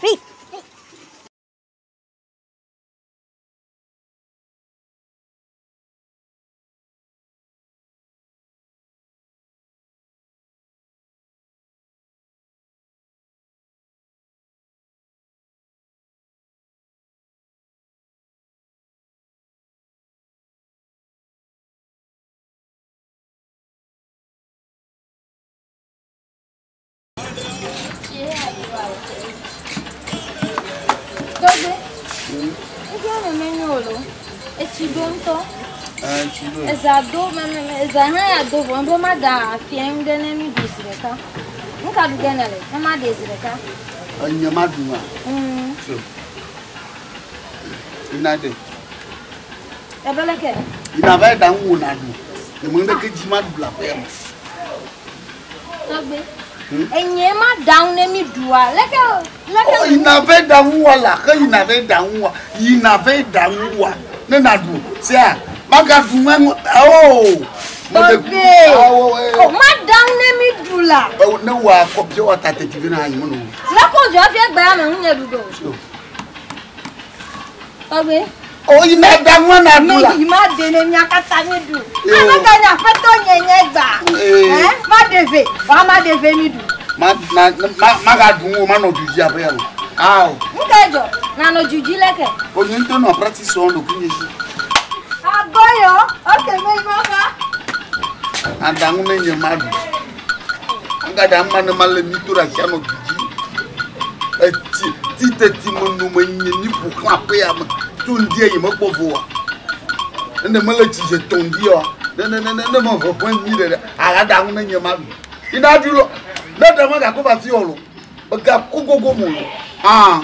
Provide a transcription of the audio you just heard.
Freeze. Tɔgbe, ŋkua me menyo o lo. Etsi ɖo ŋutɔ. Eza do mɛmɛmɛ, eza hã ya do vɔ be maɖa afia ŋu ɖe ne mi ɖu zi ɖeka. Nu ka ɖu ge nèle ne maɖe zi ɖeka? Enye maɖu ma. So. Ina ɖe. Ebe leke? Ina va ɖa ŋu wò naɖu. Nye me ŋɖeke dzi maɖu le aƒea me. Tɔgbe. Enye ma ɖa ŋu ne mi ɖua. Leke leke. Oh, yina ve ɖa ŋu wa la, ke yina ve ɖa ŋu wa, yina ve ɖa ŋu wa. Ne naɖu, sia, magaɖu ŋu ŋu, oh. Tɔgbe. Oh, ma ɖa ŋu ne mi ɖu la. Ne wa kɔ bia wa ta teti ve na anyi meno. Leke o dzɔ fie gbea me ŋu nye ɖu do. Tɔgbe. O yina ɖa ŋu na ɖu la. Mi ma ɖe ne mia katã mi ɖu. Ame ka nye aƒetɔ nye nye gba. Ɛ ma ɖe ve, wa ma ɖe ve mi ɖu. Ma na ma ma ga ɖu ŋu o, ma nɔ du dzi aƒe ya me. Ao. Nu ka dzɔ? Na nɔ du dzi leke? O nye ŋutɔ nɔ practice wɔm ɖokuinye dzi. Agɔyɔ, ok me ma va. Aɖaŋu ne nye ma ɖu. Agaɖa ma ne ma le mi to ɖe asi anɔ du dzi. Etsi ti teti me nu me nye mi ƒo xlã aƒea me. Tso ŋdi eye mekpɔ vo oa. Ne ne mele tsi dze tɔ ŋdi oa, ne ne ne ne ne me ʋeʋẽ nyui ɖe ɖe, alaɖaŋu ne nye ma ɖu. Ina ɖu lo. Ne ɖe megako va fi o lo. Megako gogo mo lo. Ah.